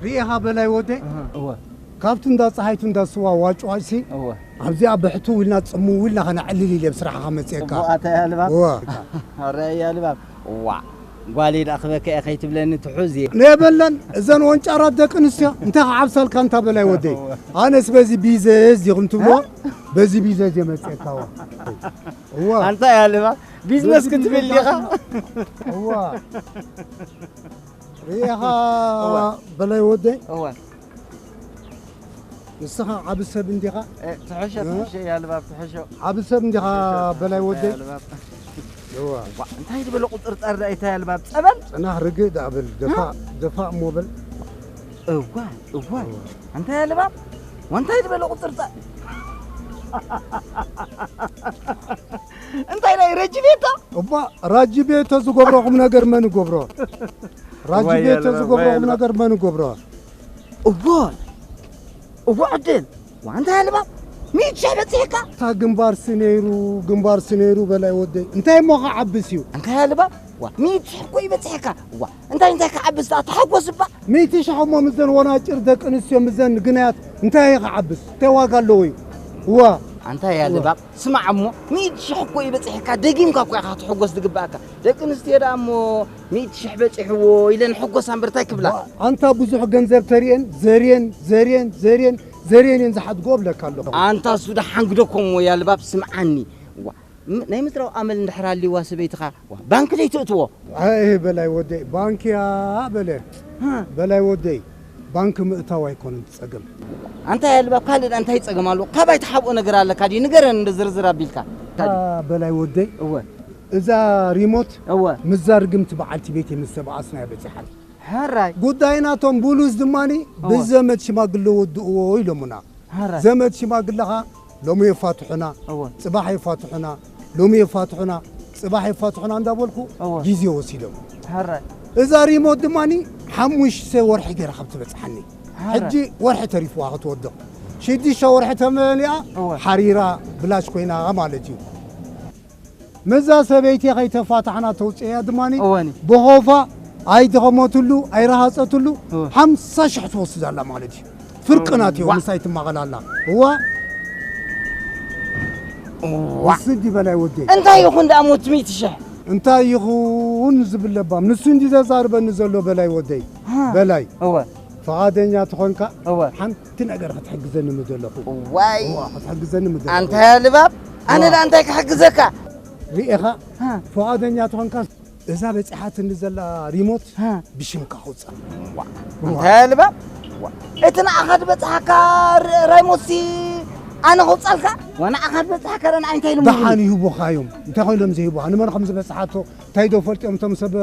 ርኢኻ በላይ ወደይ፣ እወ ካብቲ እንዳ ፀሓይቱ እንዳ ስዋ ዋጭዋጭሲ እወ ኣብዚኣ ብሕትው ኢልና ፅምው ኢልና ከነዕልል ኢለ ብስራሕኻ መፅኤካ። እቦ ኣታ ያልባብ እወ ኣረ ያልባብ ዋ ጓለይ ደኣ ክበካ እየ ከይትብለኒ ትሑዝ እየ ነየበለን እዘን ወንጫራት ደቂ ኣንስትዮ እንታይ ክዓብሳልካ እንታ በላይ ወደይ። ኣነስ በዚ ቢዘዝ ዲኹም ትብልዋ፣ በዚ ቢዘዝ እየ መፅኤካዋ። እወ ኣንታ ያልባብ ቢዝነስ ክትብል ዲኻ እዋ ርኢኻ በላይ ወደይ፣ እወ ንስኻ ዓቢ ሰብ እንዲኻ። ትሕሾ ትሕሾ ያልባብ ትሕሾ ዓቢ ሰብ እንዲኻ በላይ ወደይ። ያልባብ እዋ ዋ እንታይ ዝበለ ቁፅርፃር ዳ ይታ ያልባብ ጸበል ጽናሕ ርግእ ደኣ በል፣ ደፋእ ደፋእ እሞ በል። እዋ እዋ እንታይ ያልባብ ወንታይ ዝበለ ቁፅርፃር እንታይ ናይ ረጅቤታ እባ ራጂ ቤቶ ዝገብሮ ቁም ነገር መን ይገብሮ? ራጂ ዋይ ቤቶ ያልባ፣ ዝገብሮ ዋይ ቁም ያልባ። ነገር መን ይገብሮ? እዎ እዎ ዕድል ዋንታ ያልባ ሚእቲ ሸሕ በፂሕካ እታ ግንባርሲ ነይሩ ግንባርሲ ነይሩ በላይ ወደይ እንታይ እሞ ክዓብስ እዩ? እንታይ ያልባ ዋ ሚእቲ ሸሕ እኮ ይበፅሕካ ዋ እንታይ እንታይ ክዓብስ ደኣ ተሓጎስ እባ ሚእቲ ሸሕ እሞ ምዘን ወናጭር ደቂ ኣንስትዮ ምዘን ግናያት እንታይ እዩ ክዓብስ? እንታይ ዋጋ ኣለዎ እዩ? እዋ ኣንታ ያልባ ስማዕ እሞ ሚእቲ ሸሕ እኮ ይበፅሕካ ደጊምካ እኮ ኢኻ ክትሕጎስ ዝግባእካ ደቂ ኣንስትዮ ደኣ እሞ ሚእቲ ሸሕ በፂሕዎ ኢለን ሕጎሳ እምበር እንታይ ክብላ ኣንታ ብዙሕ ገንዘብ ተሪኤን ዘርየን ዘርየን ዘርየን ዘርየን እየን ዝሓድጎ እብለካ ኣለኹ። ኣንታ እሱ ደሓን ግደኮም እሞ ያልባብ ስምዓኒ ዋ ም- ናይ ምድራዊ ኣመል እንድሕር ኣልዋ ሰበይትኻ ዋ ባንክ ደይትእትዎ ኣይ በላይ ወደይ ባንክያ በለ። በላይ ወደይ ባንክ ምእታው ኣይኮነን ጸገም። ኣንታ ያልባብ ካልእ እንታይ ጸገም ኣለዎ ካባይ ትሓብኦ ነገር ኣለካ ድዩ ንገረን እንደ ዝርዝር ኣቢልካ በላይ ወደይ እወ እዛ ሪሞት እወ ምዛ ርግምቲ በዓልቲ ቤት ምስ ተበኣስና እያ በጺሓት። ሕራይ ጉዳይ ናቶም ቡሉዝ ድማኒ እወ። ብዘመድ ሽማግለ ወድእዎ ኢሎሙና። ሕራይ ዘመድ ሽማግለኻ ሎሚ የፋትሑና እወ ጽባሕ የፋትሑና ሎሚ የፋትሑና ጽባሕ የፋትሑና እንዳበልኩ እወ። ግዜ ወሲዶም። ሕራይ እዛ ሪሞት ድማኒ ሓሙሽተ ወርሒ ገይራ ካብ ትበጽሓኒ ሕራይ ሕጂ ወርሒ ተሪፍዋ ክትወድቕ ሽዱሽተ ወርሒ ተመሊኣ እወ። ሓሪራ ብላሽ ኮይና ማለት እዩ። ምዛ ሰበይቲ ከይተፋታሕና ተውፅእያ ድማ እወኒ ብኾፋ ኣይደኸመትሉ ኣይረሃፀትሉ እወ። ሓምሳ ሽሕ ትወስድ ኣላ ማለት እዩ። ፍርቂ ናት እዮም እዋ። ምሳይ ትማቐል ኣላ። እዋ ዋ ስዲ በላይ ወደይ እንታይ ይኹን ደኣ ሞት ሚእቲ ሽሕ እንታይ ይኹን ዝብል ለባም ንሱ እንዲ ዘዛርበኒ ዘሎ በላይ ወደይ። በላይ እወ ፈቓደኛ ትኾንካ እወ ሓንቲ ነገር ክትሕግዘኒ ምደለኹ። ዋይ እዋ ክትሕግዘኒ ምደለኹ። ኣንታ ልባብ ኣነ እዋ። ደኣ እንታይ ክሕግዘካ ርኤኻ ሃ፣ ፈቓደኛ ትኾንካ እዛ በፂሓትኒ ዘላ ሪሞት ሃ። ብሽምካ ክውፅኣ። እንታይ ልባብ እቲ ንዓኻ ዝበፅሓካ ር- ራይሞሲ ኣነ ከውፃልካ ወንዓኻ ዝበፅሓካ ረ ንዓይ እንታይ ኢሉ ደሓን ይህቡኻ እዮም። እንታይ ኮይሎም ዘይህቡኻ ንመን ከም ዝበፅሓቶ እንታይ ዶ ፈልጢኦም እቶም ሰብ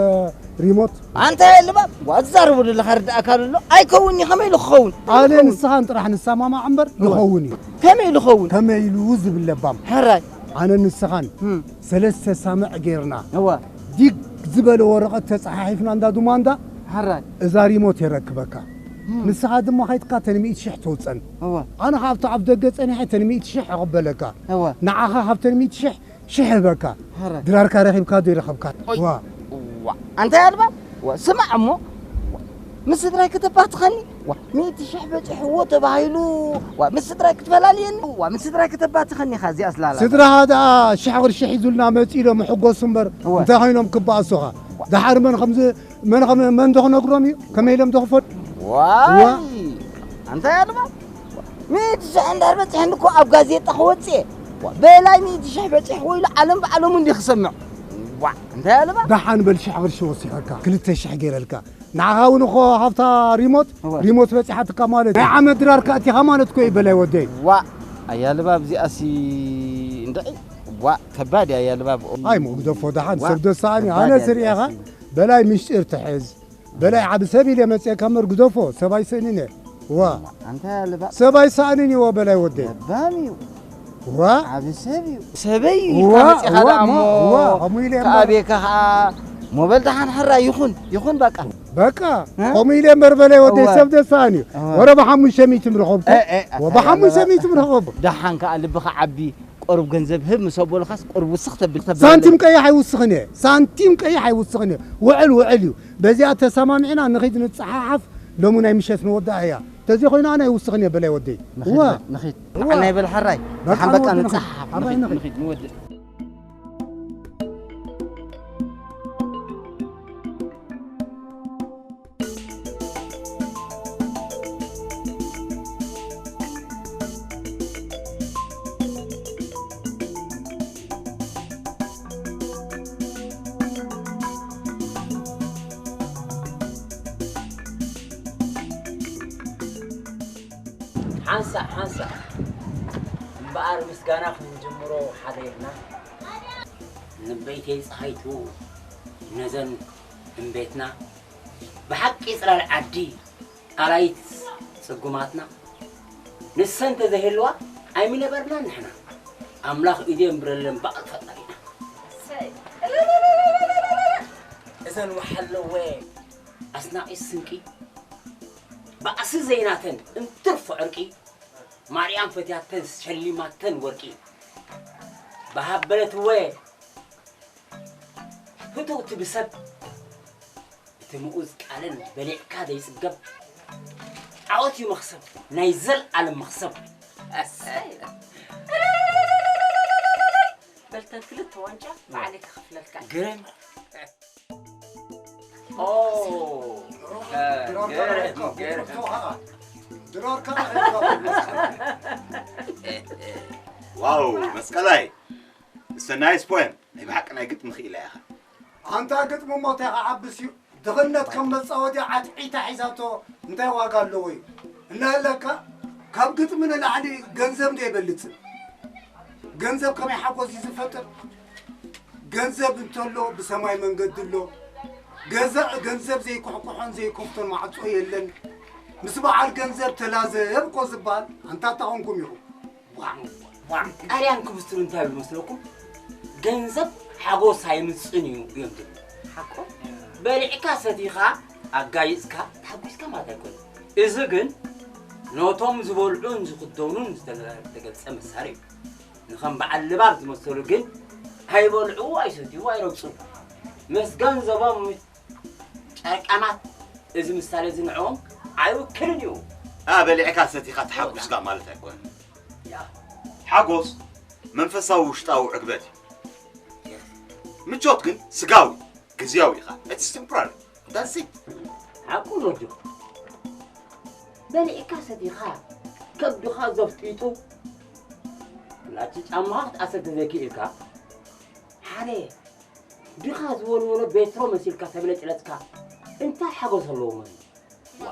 ሪሞት። ኣንተ ልባብ ዋ ትዛረቡ ዘለኻ ርዳእካ ኣሎ ኣይከውን እዩ ከመይ ኢሉ ክኸውን ኣነ ንስኻን ጥራሕ ንሰማማዕ እምበር ይኸውን እዩ። ከመይ ኢሉ ክኸውን ከመይ ኢሉ ዝብል ለባም ሕራይ ኣነ ንስኻን እም፣ ሰለስተ ሳምዕ ጌርና እዋ ዲግ ዝበለ ወረቐት ተፀሓሒፍና እንዳ ዱማንዳ ሕራይ እዛ ሪሞት የረክበካ። ንስኻ ድማ ከይትካ ተን ሚእቲ ሽሕ ተውፀን። እዋ ኣነ ካብቲ ኣብ ደገ ፀኒሐ ተን ሚእቲ ሽሕ እቕበለካ። እዋ ንዓኻ ካብ ተን ሚእቲ ሽሕ ሽሕ ህበካ። ሕራይ ድራርካ ረኺብካ ዶ ይረኸብካ? ኦይ። ዋ ዋ፣ ኣንታ ኣልባ ዋ፣ ስማዕ እሞ ዋ፣ ምስ ስድራይ ከተባትኸኒ ዋ፣ ሚእቲ ሽሕ በፂሕዎ ተባሂሉ ዋ፣ ምስ ስድራይ ክትፈላልየኒ ዋ፣ ምስ ስድራይ ከተባትኸኒ ኢኻ እዚኣ ስላላ ስድራኻ ደኣ ሽሕ ቅርሺ ሒዙልና መፂኡ ኢሎም ሕጎሱ እምበር እወ። እንታይ ኮይኖም ክበኣሱኻ? ደሓር መን ከምዚ መን ከም መን ዶ ክነግሮም እዩ? ከመይ ኢሎም ዶ ክፈዱ? ዋይ ኣንታ ኣልባ ሚእቲ ሽሕ እንዳር በፂሐኒ እኮ ኣብ ጋዜጣ ክወፅእ እየ። ዋ፣ በላይ ሚእቲ ሽሕ በፂሕዎ ኢሉ ዓለም ብዓለሙ እንዲ ክሰምዕ ዋ፣ ኣንታ ኣልባ ደሓን በል ሽሕ ቅርሺ ወሲኸካ ክልተ ሽሕ ገይረልካ። ንዓኻ እውን እኮ ሃብታ ሪሞት እወ። ሪሞት በፂሓትካ ማለት ናይ ዓመት ድራርካ እቲኻ ማለት እኮ እዩ በላይ ወደይ። ዋ ኣያ ልባብ እዚኣሲ እንድዒ ዋ ከባድ እያ ኣያ ልባብ ኣይ ሞ ግደፎ ደሓን ዋ፣ ሰብ ደሳኒ ከባድ ኣነ እያ ስርኤኻ እዚኣሲ። በላይ ምሽጢር ትሕዝ በላይ ዓቢ ሰብ ኢለ መፅኤካ እምበር ግደፎ ሰብ ኣይስእንን እየ። ዋ ኣንታ ኣያ ልባብ ሰብ ኣይሰኣንን እዎ በላይ ወደይ። ለባም እዩ ዋ ዓቢ ሰብ እዩ ሰበይ እዩ እዋ፣ ኢልካ መፂኻ እዋ፣ ደኣ እሞ እዋ፣ ከምኡ ኢለ እምበር። ከኣቤካ ከዓ ሞበል ደሓን ሕራ ይኹን ይኹን በቃ በቃ እ? ከምኡ ኢለ እምበር በላይ ወደይ እዋ። ሰብ ደሳኒ እዩ። እዋ። ወረ ብሓሙሽተ ሚእቲ ምረኸብኩ እ፣ እ፣ እ፣ ወ ብሓሙሽተ ሚእቲ ምረኸብ ደሓን ከዓ ልብኻ ዓቢ ቆርብ ገንዘብ ህብ ምስ ኣቦልኻስ ቆርብ ውስኽ ተብል ተብል ሳንቲም ቀይሕ ኣይውስኽን እየ። ሳንቲም ቀይሕ ኣይውስኽን እየ። ውዕል ውዕል እዩ። በዚኣ ተሰማሚዕና ንኺድ ንፀሓሓፍ ሎሚ ናይ ምሸት ንወድኣ እያ። ተዘይ ኮይኑ ኣነ ኣይውስኽን እየ በላይ ወደይ። ንኺድ፣ እዋ። ንኺድ። እዋ። ንዓና ይበል ሓራይ። በቃ ደሓን በቃ ንወዲ ንጽሓፍ። ሓራይ ንኺድ፣ ንኺድ። ንኺድ፣ ንወዲ። ሓንሳእ ሓንሳእ እምበኣር ምስጋና ክንጅምሮ ሓደርና። ንበይተይ ፀሃይቱ ነዘን እምቤትና ብሓቂ ፅላል ዓዲ ኣላይት ፅጉማትና ንሰን ተዘይህልዋ ኣይምነበርና ንሕና። ኣምላኽ ኢዱ የንብረለን በዓል ፈጣሪና። እዘን ወሓለወ ኣስናቒ ስንቂ ባእሲ ዘይናተን እንትርፎ ዕርቂ ማርያም ፈትያተን ሸሊማተን ወርቂ በሃበለትወ ህትውቲ ብሰብ እቲ ምኡዝ ቃለን በሊዕካ ዘይጽገብ ዓወት እዩ መኽሰብ ናይ ዘልዓለም መኽሰብ። በልተን ክልተ ዋንጫ ባዕለይ ክኸፍለልካ። ግርም። ኦ፣ ድራርካ ግርም፣ ረከብ፣ ግርም። ድራርካ ረከብ። ዋው፣ መስቀላይ። It's a nice poem. ናይ ብሓቂ ናይ ግጥሚ ክኢላ ኢኻ። ኣንታ ግጥሚ እሞ እንታይ ክዓብስ እዩ? ድኽነት ከም መጻወቲ ዓትዒታ ሒዛቶ እንታይ ዋጋ ኣለዎ እዩ? እናሃለካ ካብ ግጥሚ ንላዕሊ ገንዘብ እንዶ ይበልጽ? ገንዘብ ከመይ ሓጎስ እዩ ዝፈጥር? ገንዘብ እንተሎ ብሰማይ መንገዲ ኣሎ። ገዛ-፣ ገንዘብ ዘይኩሕኩሖን ዘይከፍቶን ማዕጾ የለን። ምስ በዓል ገንዘብ ተላዘብ እኮ ዝበሃል ኣንታ ኣታ ኾንኩም ኢኹም። ዋዕ፣ ዋዕ፣ ጣልያን ክምስትሩ እንታይ ይብሉ መስለኩም? ገንዘብ ሓጎስ ኣይምጽእን እዩ እዮም ዝብሉ። ሓቆ? በሊዕካ ሰቲኻ ኣጋይጽካ ተሓጒስካ ማለት ኣይኮነን። እዚ ግን ነቶም ዝበልዑን ዝኽደኑን ዝተገልጸ ምሳሌ እዩ። ንኸም በዓል ልባብ ዝመሰሉ ግን ኣይበልዑ፣ ኣይሰትዩ፣ ኣይረግጹ። ምስ ገንዘቦም ጨርቃማት። እዚ ምሳሌ እዚ ንዕኦም ኣይውክልን እዩ። ኣ፣ በሊዕካ ሰቲኻ ተሓጒስካ ማለት ኣይኮነን። ያ። ሓጎስ መንፈሳዊ ውሽጣዊ ዕግበት እዩ። ምቾት ግን ስጋዊ፣ ግዝያዊ ኢኻ። It's temporary. That's it. ሓቁ ሎጆ። በሊዕካ ሰቲኻ ከብድኻ ዘፍጢጡ ላቲ ጫማኻ ክትኣስር ተዘይክኢልካ ሓደ ድኻ ዝወልወሎ ቤትሮ መሲልካ ተብለጭለጭካ እንታይ ሓጎስ ኣለዎ ማለት እዩ? ዋ፣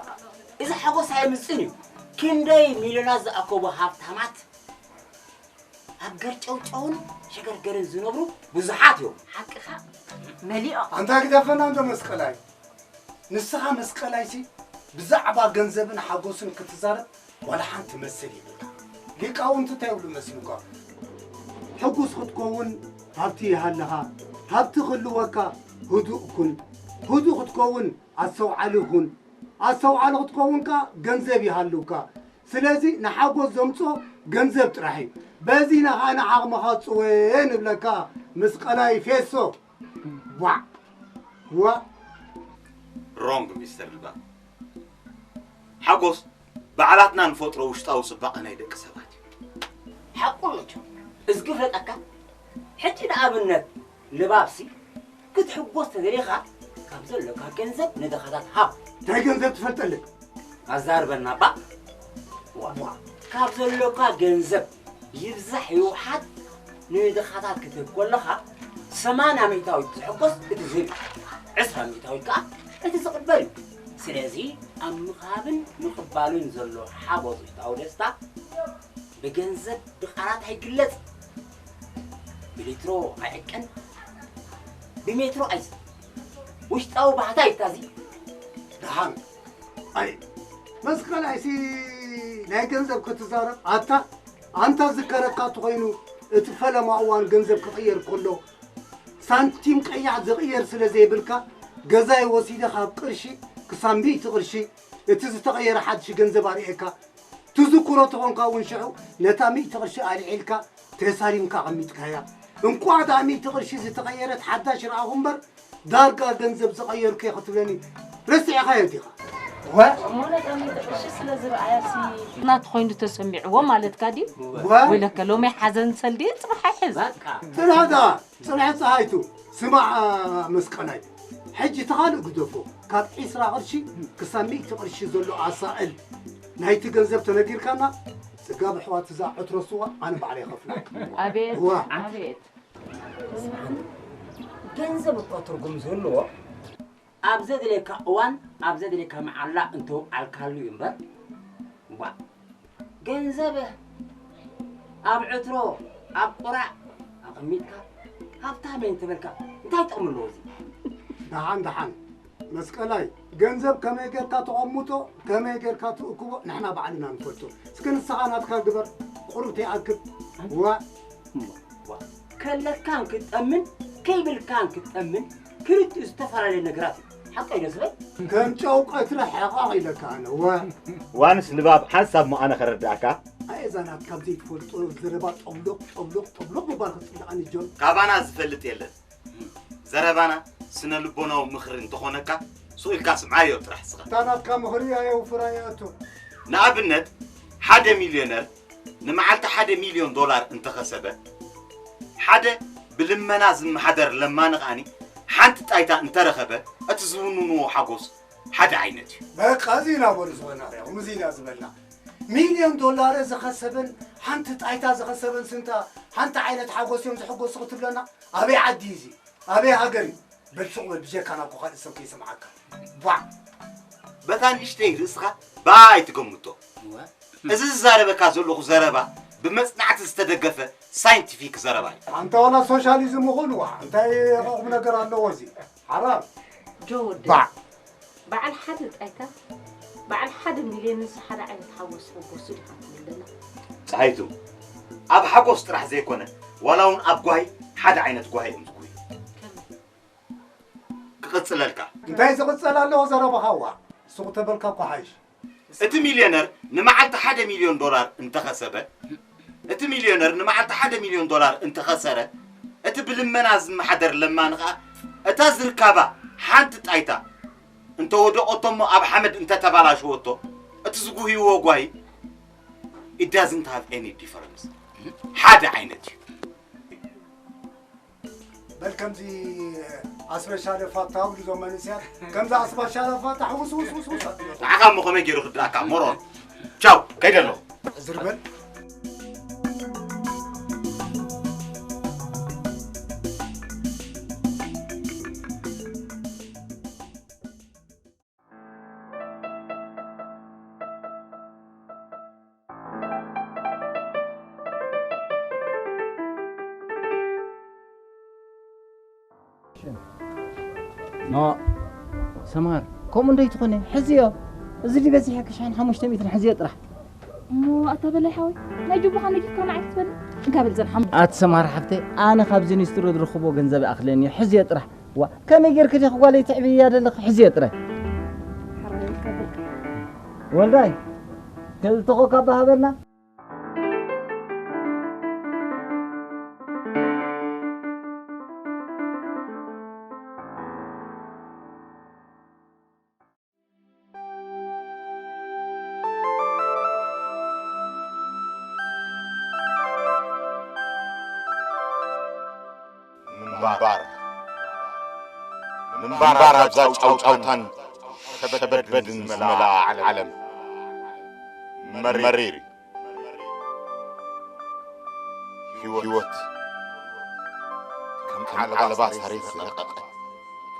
እዚ ሓጎስ ኣየምጽእን እዩ። ክንደይ ሚልዮናት ዝኣከቡ ሃብታማት ኣብ ገርጨውጨውን ሸገርገርን ዝነብሩ ብዙሓት እዮም። ሓቅኻ መሊኦም። ኣንታ ግደፈና እንዶ መስቀላይ። ንስኻ መስቀላይሲ ብዛዕባ ገንዘብን ሓጎስን ክትዛረብ ዋላ ሓንቲ መስል ይብልካ። ሊቃውንቲ እንታይ ይብሉ መሲሉካ? ሕጉስ ክትከውን ሃብቲ ይሃልኻ፣ ሃብቲ ክህልወካ ህዱእ ኩን፣ ህዱእ ክትከውን ኣስተውዓሊ ኩን፣ ኣስተውዓሊ ክትከውን ከኣ ገንዘብ ይሃልውካ። ስለዚ ንሓጎስ ዘምጽኦ ገንዘብ ጥራሕ እዩ። በዚ ኢና ከኣ ንዓቕምኻ ጽወ ንብለካ ምስ ቀላይ ፌሶ። ዋዕ! ዋዕ! ሮንግ ሚስተር ልባም። ሓጎስ ባዕላትና ንፈጥሮ ውሽጣዊ ጽባቐ ናይ ደቂ ሰባት እዩ። ሓቁ እዩ። እዝጊ ፍለጠካ። ሕጂ ንኣብነት ልባብሲ ክትሕጎስ ተደሊኻ ካብ ዘሎካ ገንዘብ ንድኻታት ሃብ። እንታይ ገንዘብ ትፈልጠለይ? ኣዛርበና እባ። ዋ፣ ዋ። ካብ ዘሎካ ገንዘብ ይብዛሕ ይውሓድ ንድኻታት ክትህብ ከለኻ ሰማንያ ሚእታዊት ዝሕጎስ እቲ ዝህብ እዩ። ዕስራ ሚእታዊት ከኣ እቲ ዝቕበል እዩ። ስለዚ ኣብ ምሃብን ምቕባልን ዘሎ ሓጎስ ውሽጣዊ ደስታ ብገንዘብ ብቓላት ኣይግለጽ። ብሊትሮ ኣይዕቀን፣ ብሜትሮ ኣይስ-፣ ውሽጣዊ ባህታ ይታዚ። ደሓን። ኣይ፣ መስቀል ኣይሲ ናይ ገንዘብ ክትዛረብ፣ ኣታ፣ ኣንታ ዝከረካ ተኾይኑ፣ እቲ ፈለማ እዋን ገንዘብ ክቕየር ከሎ፣ ሳንቲም ቀያሕ ዝቕየር ስለ ዘይብልካ፣ ገዛይ ወሲደ ካብ ቅርሺ ክሳብ ሚእቲ ቅርሺ፣ እቲ ዝተቐየረ ሓድሽ ገንዘብ ኣርእየካ። ትዝክሮ ተኾንካ እውን ሽዑ ነታ ሚእቲ ቅርሺ ኣልዒልካ ተሳሊምካ ኣቐሚጥካያ። እንቋዕ እታ ሚእቲ ቅርሺ ዝተቐየረት ሓዳሽ ረኣኹ እምበር፣ ዳርጋ ገንዘብ ዝቐየርኩ እየ ክትብለኒ ረሲዕካዮ ዲኻ? ወ እሞ ነታ ሚእቲ ቅርሺ ስለ ዝረኣያሲ ናቱ ኮይኑ ተሰሚዕዎ ማለትካ ድዩ? ወ ወይለከ ሎሚ ሓዘን ሰልዲ ጽባሕ ኣይሕዝ። በቃ ጽናሕታ ጽናሕ ፀሃይቱ። ስማዕ መስቀላይ፣ ሕጂ ተኻልእ ግደፎ። ካብ ዒስራ ቅርሺ ክሳብ ሚእቲ ቅርሺ ዘሎ ኣሳእል ናይቲ ገንዘብ ተነጊርካና፣ ስጋብ ኣሕዋት እዛ ዕትሮ ስዋ ኣነ ባዕለይ ይኸፍላ። ኣቤት እዋ። ኣቤት። ገንዘብ እኳ ትርጉም ዝህልዎ ኣብ ዘድልየካ እዋን ኣብ ዘድልየካ መዓላ እንተውዓልካሉ እዩ እምበር። ዋ፣ ገንዘብ ኣብ ዕትሮ ኣብ ቁራዕ ኣቐሚጥካ ሃብታም እየ እንተበልካ እንታይ ጥቕሚ ኣለዎ እዚ? ደሓን ደሓን መስቀላይ፣ ገንዘብ ከመይ ጌርካ ተቐምጦ፣ ከመይ ጌርካ ትእክቦ ንሕና ባዕልና ንፈልጦ። እስከ ንስኻ ናትካ ግበር፣ ቁሩብ ተይኣክብ። ዋ እሞ፣ ዋ፣ ከለካን ክትጠምን ከይብልካን ክትጠምን ክልቲኡ ዝተፈላለየ ነገራት እዩ። ሓቀይ ዶ ዝበል? ከም ጨው ቀትሪ ሕቓቕ ኢለካ ኣነ። ወ ዋንስ ንባብ ሓንሳብ ሞ ኣነ ከረዳእካ። ኣየ እዛ ናትካ ዘይትፈልጦ ዘረባ ጠብሎቕ ጠብሎቕ ጠብሎቕ ምባል ክጽልኣኒ ጆን። ካባና ዝፈልጥ የለን። ዘረባና ስነ ልቦናዊ ምኽሪ እንተኾነካ ሱቕ ኢልካ ስምዓዮ ጥራሕ ስኻ። እታ ናትካ ምኽሪ ኣየውፍራ እያ እቶ። ንኣብነት ሓደ ሚልዮነር ንመዓልቲ ሓደ ሚልዮን ዶላር እንተኸሰበ፣ ሓደ ብልመና ዝመሓደር ለማኒ ከኣኒ ሓንቲ ጣይታ እንተረኸበ፣ እቲ ዝውንንዎ ሓጎስ ሓደ ዓይነት እዩ። በቃ እዚ ኢና በሉ ዝበልና ሪኹም፣ እዚ ኢና ዝበልና። ሚልዮን ዶላር ዝኸሰበን ሓንቲ ጣይታ ዝኸሰበን ስንታ ሓንቲ ዓይነት ሓጎስ እዮም ዝሕጎሱ ክትብለና? ኣበይ ዓዲ እዩ እዚ? ኣበይ ሃገር እዩ? በል ሱቕ በል፣ ብጀካ ናብ ካልእ ሰብ ከይሰምዓካ። ቧዕ! በታ ንእሽተይ ርእስኻ ብኣ ኣይትገምቶ። እወ። እዚ ዝዛረበካ ዘለኹ ዘረባ ብመጽናዕቲ ዝተደገፈ ሳይንቲፊክ ዘረባ እዩ። ኣንታ ዋላ ሶሻሊዝም ይኹን ዋ፣ እንታይ ቁም ነገር ኣለዎ እዚ? ሓራም። ጆ ወዲ። ባዕ። በዓል ሓደ ጣይታ፣ በዓል ሓደ ሚልዮን ንሱ ሓደ ዓይነት ሓጎስ ሕጎሱ ዲኻ ትብለና? ጸሃይቱ፣ ኣብ ሓጎስ ጥራሕ ዘይኮነ፣ ዋላ እውን ኣብ ጓሂ ሓደ ዓይነት ጓሂ እዮም ዝጉህዩ። ከመይ? ክቕጽለልካ። እንታይ ዝቕጸል ኣለዎ ዘረባኻ ዋ? ሱቕ ተበልካ እኮ ሓይሽ። እቲ ሚልዮነር ንመዓልቲ ሓደ ሚልዮን ዶላር እንተኸሰበ፣ እቲ ሚልዮነር ንመዓልቲ ሓደ ሚልዮን ዶላር እንተኸሰረ፣ እቲ ብልመና ዝመሓደር ለማኒ ኸኣ እታ ዝርካባ ሓንቲ ጣይታ እንተወደቐቶ እሞ ኣብ ሓመድ እንተተባላሸወቶ፣ እቲ ዝጉህይዎ ጓሂ it doesn't have any difference። ሓደ ዓይነት እዩ። በል ከምዚ ኣስበሻለ ፋታ ብሉ ዞም መንእሰያት ከምዚ ኣስበሻለ ፋታ ሕውስ ውስ ውስ ውስ ኣትብሎ። ንዓኻ እሞ ከመይ ገይሩ ክድኣካ ሞሮን? ቻው፣ ከይደ ኣለኹ። ዝርበል። ኖ፣ ሰማር፣ ከምኡ እንዶ ይትኾነ፣ ሕዝዮ። እዚ ድዩ በዚሐ ክሻን ሓሙሽተ ሚእትን ሕዝዮ ጥራሕ። እሞ ኣታ በላይ ሓወይ፣ ናይ ጅቡኻ ነጊፍካ ንዓይ ክትበኒ? እንካ በል ዘን ሓሙ- ኣቲ ሰማር ሓፍተይ፣ ኣነ ካብዚ ኒስትሮ ዝረኽቦ ገንዘብ ይኣኽለኒ እዩ፣ ሕዝዮ ጥራሕ። ዋ፣ ከመይ ጌርክ ዲኺ ጓለይ ትዕብይያ ዘለኺ? ሕዝዮ ጥራይ። ሓራይ ይከበልካ። ወልዳይ፣ ክልተ ኮካ ባሃበልና። ምንባር፣ ምንባር ኣብዛ ጫውጫውታን ሸበድን ዝመልኣ ዓለም መሪር እዩ። ህይወት ከም ዓለባ ሳሬት ዝረቐቐ፣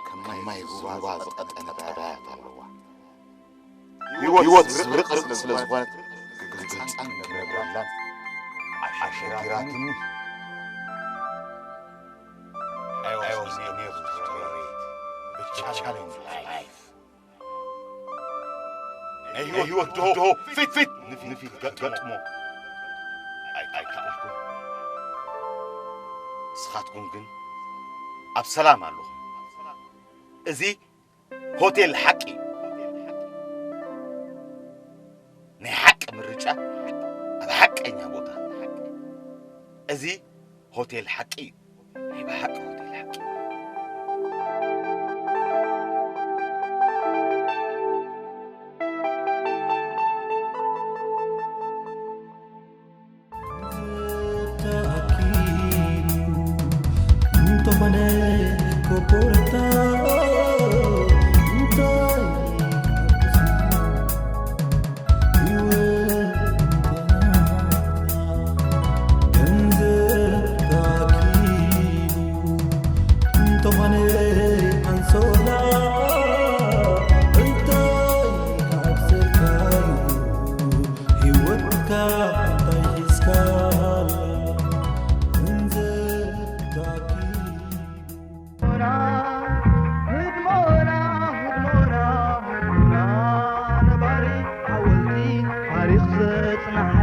ከም ማይ ሩባ ዝቐጠነ ጠባያት ኣለዋ። ህይወት ዝብርቕርቕ ስለ ዝኾነት፣ ክገልጻን ክነብረላን ኣሸጊራትኒ። I was never to tolerate the challenge of life. ናይ ህይወት ድሆ ፊት ፊት ንፊት ክገጥሞ ኣይከኣልኩን። ንስኻትኩም ግን ኣብ ሰላም ኣለኹም። እዚ ሆቴል ሓቂ እዩ። ናይ ሓቂ ምርጫ ኣብ ሓቀኛ ቦታ። እዚ ሆቴል ሓቂ እዩ። ናይ ብሓቂ ሆቴል ሓቂ። ታሪኽ ዘጽንሓ